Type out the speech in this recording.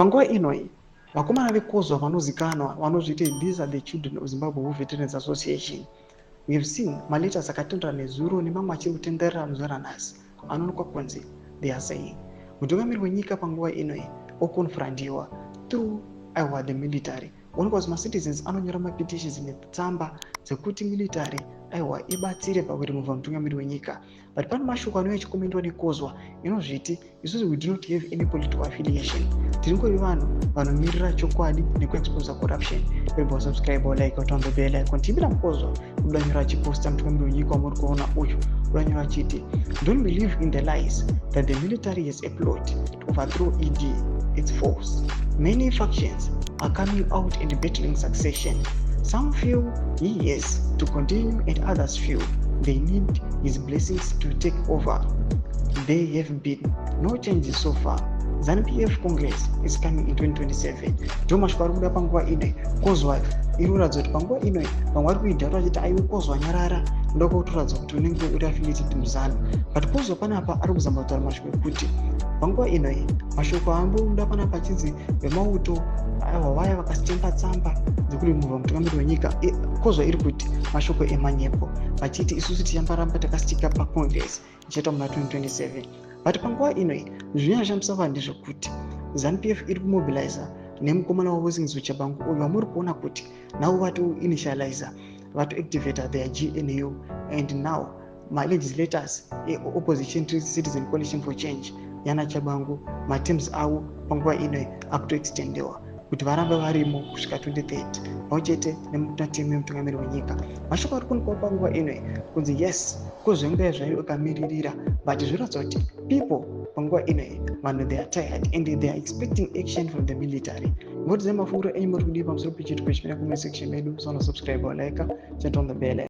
Panguva ino vakomana veCOZWA vanozikanwa vanozviti these are the children of Zimbabwe War Veterans Association. We have seen maletters akatenderera nezuro nemamwe achiri kutenderera muzuva ranhasi anoonekwa kunzi they are saying mutungamiri wenyika panguva ino oconfrontiwa through, aiwa, the military. Onekwa kuti macitizens anonyora mapetitions netsamba dzekuti military, aiwa, ibatsire pakuremuvha mutungamiri wenyika. But pane mashoko anouya achikomendwa neCOZWA inozviti isusu we do not have any political affiliation, tiringori vanhu vanomirira chokwadi nekuexposa corruption. Rebva subscribe, like, turn on the bell icon. Timbira muCOZWA udanyora achiposta mutungamiri wenyika wamuri kuona uyu, udanyora achiti, "Don't believe in the lies that the military has a plot to overthrow ED. It's false. Many factions are coming out and battling succession. Some feel he has to continue and others feel they need his blessings to take over. There have been no changes so far. ZANU-PF Congress is coming in 2027." Ndo mashoko ari kuda panguva ino. COZWA iri kuratidza kuti panguva ino vamwe vari kuidhara vachiti, "Aiwe COZWA, nyarara, ndokutoratidza kuti unenge uri affiliated muZANU." But COZWA panapa ari kuzama kutaura mashoko ekuti panguva ino mashoko ambobuda panapa achinzi vemauto, aiwa, vaya vakasitemba tsamba dzekuremuvha mutungamiri wenyika, COZWA iri kuti mashoko emanyepo, vachiti isusu tichambaramba takastika pacongress ichaitwa muna 2027. But panguva ino zvinyashamisa vanhu ndezvekuti ZANU-PF iri kumobiliza nemukomana wavo Sengezo Tshabangu uyu wamuri kuona kuti navo vatoinitializa, vatoactivata their GNU, and now malegislators eopposition Citizen Coalition for Change yana Tshabangu, materms avo panguva ino akutoextendewa kuti varambe varimo kusvika 2030, pamwe chete nematemu emutungamiri wenyika. Mashoko ari kuonekwa panguva ino kunzi yes, kozvenge zvayo ikamiririra, but zvinoratidza kuti people panguva ino vanhu they are tired and they are expecting action from the military. Ngotidzai mafungiro enyu, muri kudii pamusoro pechiitiko chimene? Comment section medu. Usana subscribe, like, turn on the bell.